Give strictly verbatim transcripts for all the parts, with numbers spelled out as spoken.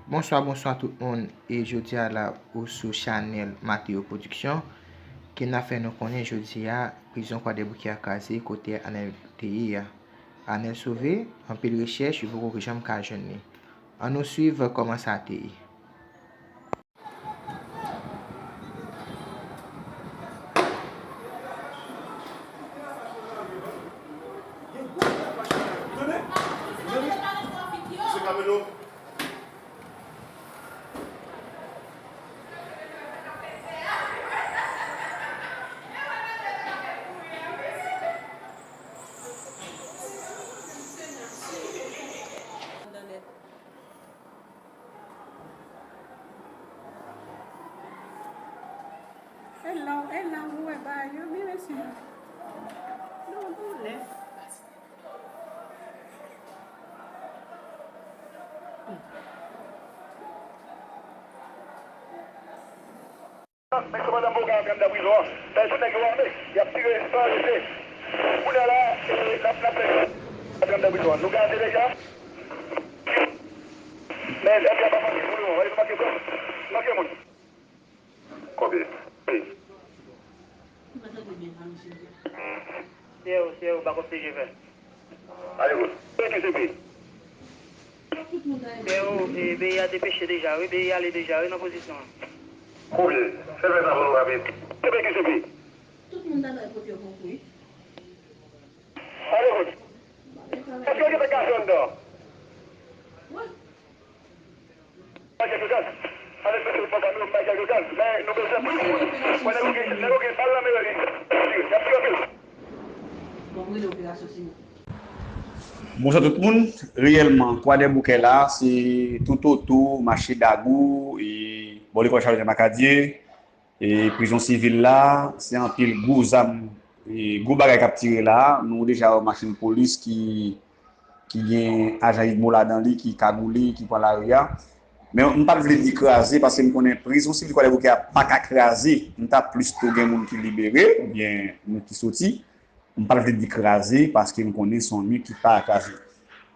Bonswa, bonswa tout moun. E jodi a la, ou sou chanèl Mateo Production, ke n ap fè nou konnen jodi a, prizon Kwadèboukè a kraze kote Anèl te ye a. Anèl sove, anpil rechèch, yo poko janm ka jwenn li. Ann nou swiv kòman sa te ye. E la, e la, ou wè bagay yo, byen mesye. Non, doulè. Men se pandan Boga antre anndan prizon an, men sou nèg yo ame, y ap tire san rete. Kounye a la, e, n ap, n ap fè antre anndan prizon an. Nou gaze deja. Men nèg yo pa manke pou yo, yo manke kò, manke moun. Konbyen? Wi. Sè ou, sè ou, pa kòmsi je fè. Ale, bon. Sè ki se pi? Sè ou, e, peyi a depeche deja, wi, peyi a ale deja, wi, nan pozisyon an. Konbyen? Fè fè sa pou nou rapid. Se pi ki se pi? Tout moun ta bay kote yo konpri. Ale, bon. Èske yo te fè gason anndan? Wi. Bay kèk yo gaz. Ann espesyal pou nou, bay kèk yo gaz. Men nou bezwen plis moun. Wè nèg yo gen, nèg yo gen bal nan meyè li. Y ap tire, y ap tire anpil. Bonswa tout moun. Reyèlman, Kwadèboukè la, se toutotou mache Dagou, e bò lekòl Charlemagne Macadieu, e prizon sivil la, se anpil gwo zam, e gwo bagay k ap tire la. Nou deja wè machin polis ki, ki gen ajan UDMO ladan li, ki kagoule, ki pran lari a. Men m pa t vle di kraze, paske m konnen prizon sivil Kwadèboukè a pa ka kraze. M ta plis tou gen moun ki libere, oubyen moun ki soti. M pa t vle di kraze, paske m konnen se yon mi ki pa ka kraze.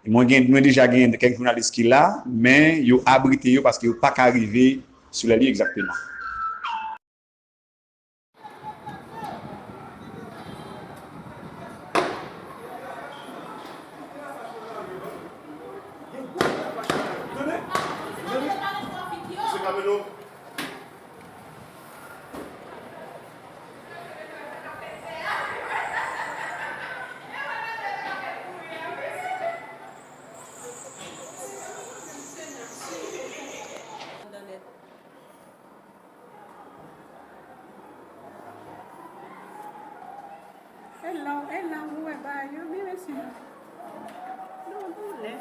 Mwen gen, mwen deja gen kèk jounalis ki la, men yo abrite yo paske yo pa ka rive sou lè li egzakteman. E la, e la, ou wè bagay yo, byen mesye. Non, doulè.